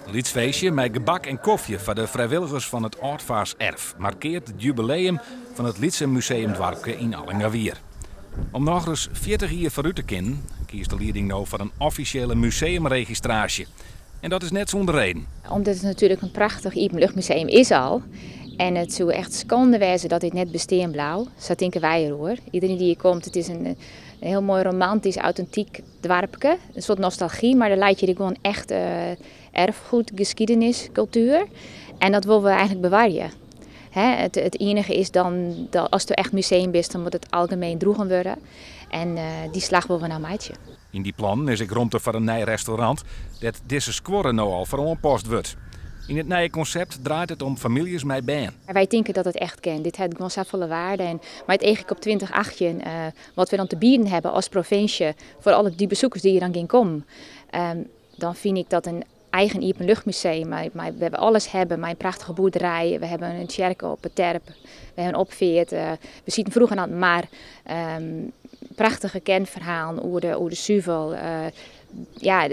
In lyts feestje mei gebak en kofje foar de frijwilligers fan it Aldfaers markearret it jubileum fan it lytse museumdoarpke yn Allingawier. Om nochris 40 jier foarút te kinnen, kiest de lieding no foar in offisjele museumregistraasje. En dat is net sûnder reden. Omdat it natuerlik in prachtich iepenluchtmuseum is al. En it soe echt skande wêze dat dit net bestean bliuwt. Sa tinke wy deroer. Iderien dy't hjir komt, it is in hiel moai romantysk, autentyk doarpke. In soart nostalgy, mar der leit hjir gewoan echt erfgoed, skiednis, kultuer. En dat wolle we eigentlik bewarje. It iennige is dan, dat ast echt museum bist, dan moat it algemien droegen wurde. En dy slach wolle we no meitsje. Yn dy plannen is ek romte foar in nij restaurant, dêr't dizze skuorre no al foar oanpast wurdt. Yn it nije konsept draait it om famyljes mei bern. Wy tinke dat it echt kin. Dit hat gewoan safolle wearde. En mei it each op 2018, wat we dan te bieden hawwe as provinsje foar alle dy besikers dy't hjir dan gean kommen, dan fyn ik dat in eigen iepenluchtmuseum, mei, we alles hawwe, mei in prachtige boerderij, we hawwe in tsjerke op 'e terp, we hawwe in opfeart, we sieten froeger oan it mar, prachtige kearnferhalen oer de suvel. Ja,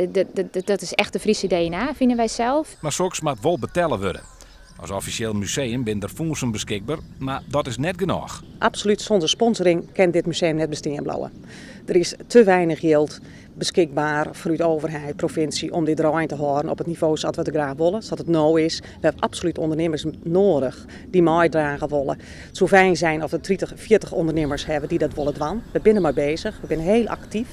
dat is echt de Fryske DNA, fine wy sels. Mar soks moat wol betelle wurde. As offisjeel museum binne der fûnsen beskikber, mar dat is net genôch. Absolút, sûnder sponsoring kin dit museum net bestean bliuwe. Der is te weinich jild beskikber fanút de overheid, provinsje, om dit draaiende te hâlden op it nivo sa't we it graach wolle, sa't it no is. We hawwe absolút ûndernimmers nedich dy't meidrage wolle. It soe fijn wêze as we 30, 40 ûndernimmers hawwe dy't dat wolle dwaan. We binne mei beuzich, we binne hiel aktyf.